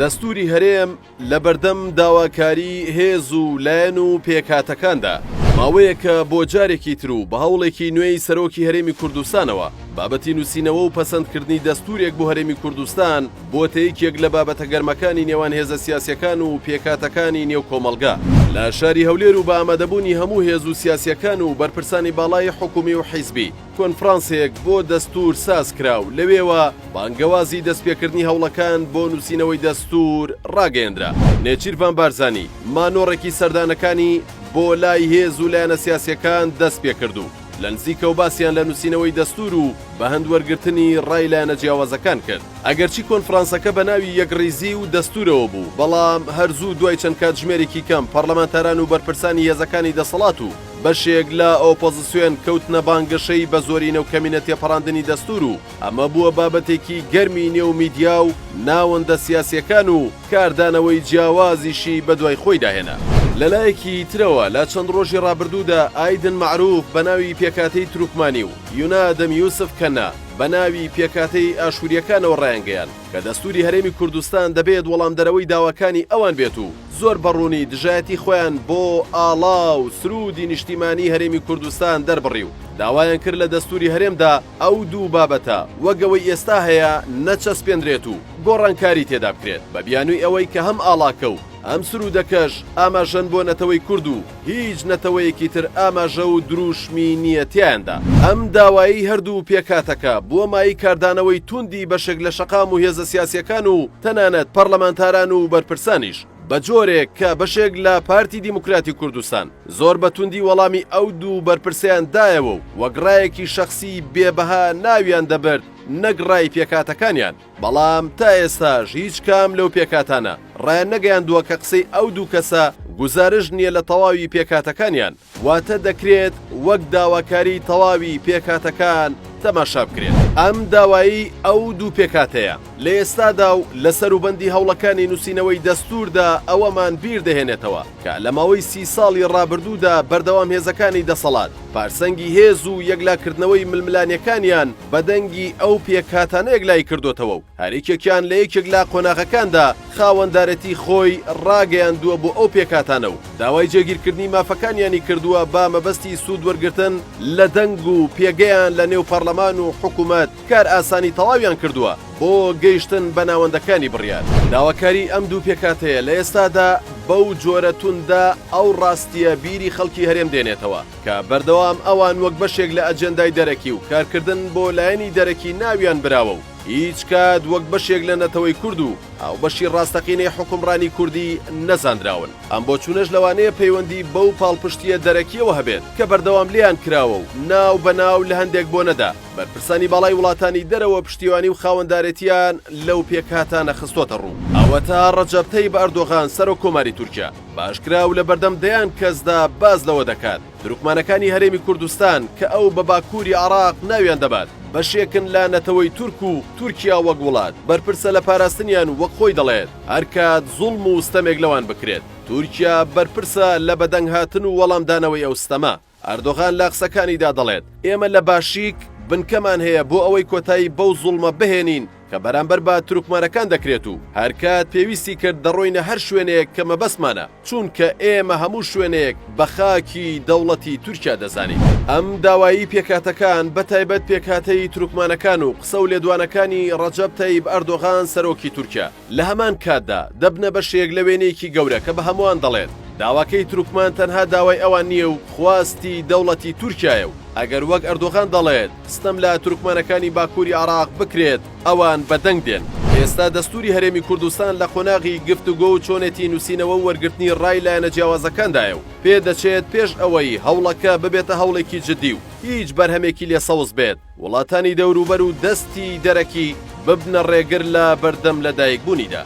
دەستووری هەرێم لەبەردەم داواکاری هێز و لایەن و پێکهاتەکاندا، ماوەیەکە بۆ جارێکی تر و بە هەوڵێکی نوێی سەرۆکی هەرێمی کوردستانەوە، بابەتی نووسینەوە و پەسەندکردنی دەستوورێک بۆ هەرێمی کوردستان بووەتە یەکێک لە بابەتە گەرمەکانی نێوان هێزە سیاسیەکان و پێکهاتەکانی نێو کۆمەڵگا. لە شاری هەولێر و بە ئامادەبوونی هەموو هێز و سیاسیەکان و بەرپرسانی باڵای حکومی و حیزبی، کۆنفرانسێک بۆ دەستوور ساز کرا و لەوێوە بانگەوازی دەستپێکردنی هەوڵەکان بۆ نووسینەوەی دەستوور ڕاگەیەندرا. نێچیرڤان بارزانی مانۆڕێکی سەردانەکانی بۆ لای هێز و لایەنە سیاسییەکان دەستپێکرد و لە نزیکەوە باسیان لە نووسینەوەی دەستوور و بەهەند وەرگرتنی ڕای لایەنە جیاوازەکان کرد. ئەگەرچی کۆنفرانسەکە بە ناوی یەکڕیزی و دەستوورەوە بوو، بەڵام هەر زوو دوای چەند کاتژمێرێکی کەم پەڕلەمانتاران و بەرپرسانی هێزەکانی دەسەڵات و بەشێک لە ئۆپۆزسیۆن کەوتنە بانگەشەی بە زۆرینە و کەمینە تێپەڕاندنی دەستوور و ئەمە بووە بابەتێکی گەرمی نێو میدیا و ناوەندە سیاسییەکان و کاردانەوەی جیاوازیشی بەدوای خۆیدا هێنا. لەلایەکی ترەوە لە چەند ڕۆژی ڕابردوودا ئایدن مەعروف بە ناوی پێکهاتەی تورکمانی و یونادم یوسف کەننا بە ناوی پێکهاتەی ئاشوورییەکانەوە ڕایانگەیاند کە دەستووری هەرێمی کوردستان دەبێت وەڵامدەرەوەی داواکانی ئەوان بێت و زۆر بە ڕوونی دژایەتی خۆیان بۆ ئاڵا و سروودی نیشتیمانی هەرێمی کوردستان دەربڕی و داوایان کرد لە دەستووری هەرێمدا ئەو دوو بابەتە وەک ئەوەی ئێستا هەیە نەچەسپێنرێت و گۆڕانکاری تێدا بکرێت بە بیانووی ئەوەی کە هەم ئاڵاکە و هەم سروودەکەش ئاماژەن بۆ نەتەوەی کورد و هیچ نەتەوەیەکی تر ئاماژە و درووشمی نییە تیایاندا. ئەم داوایەی هەردوو پێکهاتەکە بووە مایەی کاردانەوەی تووندی بەشێک لە شەقام و هێزە سیاسییەکان و تەنانەت پەڕلەمانتاران و بەرپرسانیش، بە جۆرێک کە بەشێک لە پارتی دیموکراتی کوردستان زۆر بە توندی وەڵامی ئەو دوو بەرپرسەیان دایەوە و وەک ڕایەکی شەخسی بێ بەها ناویان دەبرد نەک ڕای پێکهاتەکانیان، بەڵام تا ئێستاش هیچ کام لەو پێکهاتانە ڕایان نەگەیاندووە کە قسەی ئەو دوو کەسە گوزارشت نییە لە تەواوی پێکهاتەکانیان. واتە دەکرێت وەک داواکاری تەواوی پێکهاتەکان تەماشا بکرێت. ئەم داوایەی ئەو دوو پێکهاتەیە لە ئێستادا و لە سەروبەندی هەوڵەکانی نووسینەوەی دەستووردا ئەوەمان بیر دەهێنێتەوە کە لە ماوەی سی ساڵی ڕابردوودا بەردەوام هێزەکانی دەسەڵات پارسەنگی هێز و یەکلاکردنەوەی ململانێکانیان بە دەنگی ئەو پێکهاتانە یەکلایی کردۆتەوە و هەریەکێکیان لە یەکێک لە قۆناغەکاندا خاوەندارێتی خۆی ڕاگەیاندووە بۆ ئەو پێکهاتانە و داوای جێگیرکردنی مافەکانیانی کردووە بە مەبەستی سوود وەرگرتن لە دەنگ و پێگەیان لە نێو پەڕلەمان و حکومەت کارئاسانی تەواویان کردووە بۆ گەیشتن بە ناوەندەکانی بڕیار. داواکاری ئەم دوو پێکهاتەیە لە ئێستادا بەو جۆرە توندە ئەو ڕاستییە بیری خەڵکی هەرێم دێنێتەوە کە بەردەوام ئەوان وەک بەشێک لە ئەجێندای دەرەکی و کارکردن بۆ لایەنی دەرەکی ناویان براوە و هیچ کات وەک بەشێک لە نەتەوەی کورد و هاوبەشی ڕاستەقینەی حوکمڕانی کوردی نەزاندراون. ئەم بۆچوونەش لەوانەیە پەیوەندی بەو پاڵپشتییە دەرەکییەوە هەبێت کە بەردەوام لێیان کراوە و ناو بە ناو لە هەندێک بۆنەدا بەرپرسانی باڵای وڵاتانی دەرەوە پشتیوانی و خاوەندارێتییان لەو پێکهاتانە خستۆتە ڕوو. ئەوەتا ڕەجەب تەیب ئەردۆغان سەرۆک کۆماری تورکیا بە ئاشکرا و لە بەردەم دەیان کەسدا باس لەوە دەکات تورکمانەکانی هەرێمی کوردستان کە ئەو بە باکووری عێراق ناویان دەبات، بەشێکن لە نەتەوەی تورک و تورکیا وەک وڵات بەرپرسە لە پاراستنیان و وەک خۆی دەڵێت هەرکات زوڵم و ستەمێک لەوان بکرێت تورکیا بەرپرسە لە بەدەنگ هاتن و وەڵامدانەوەی ئەو ستەمە. ئەردۆغان لە قسەکانیدا دەڵێت ئێمە لە باشیک بنکەمان هەیە بۆ ئەوەی کۆتایی بەو زوڵمە بهێنین کە بەرامبەر بە تورکمانەکان دەکرێت و هەرکات پێویستی کرد دەڕۆینە هەر شوێنێک کە مەبەستمانە، چونکە ئێمە هەموو شوێنێک بە خاکی دەوڵەتی تورکیا دەزانین. ئەم داوایەی پێکهاتەکان، بەتایبەت پێکهاتەی تورکمانەکان و قسە و لێدوانەکانی ڕەجەب تەیب ئەردۆغان سەرۆکی تورکیا، لە هەمان کاتدا دەبنە بەشێک لە وێنەیەکی گەورە کە بە هەمووان دەڵێت، داواکەی تورکمان تەنها داوای ئەوان نییە و خواستی دەوڵەتی تورکیایە و ئەگەر وەک ئەردۆغان دەڵێت ستەم لە تورکمانەکانی باکووری عێراق بکرێت ئەوان بە دەنگ دێن. ئێستا دەستووری هەرێمی کوردستان لە قۆناغی گفتوگۆ و چۆنێتی نووسینەوە و وەرگرتنی ڕای لایەنە جیاوازەکاندایە و پێدەچێت پێش ئەوەی هەوڵەکە ببێتە هەوڵێکی جددی و هیچ بەرهەمێکی لێ سەوز بێت وڵاتانی دەوروبەر و دەستی دەرەکی ببنە ڕێگر لە بەردەم لەدایکبوونیدا.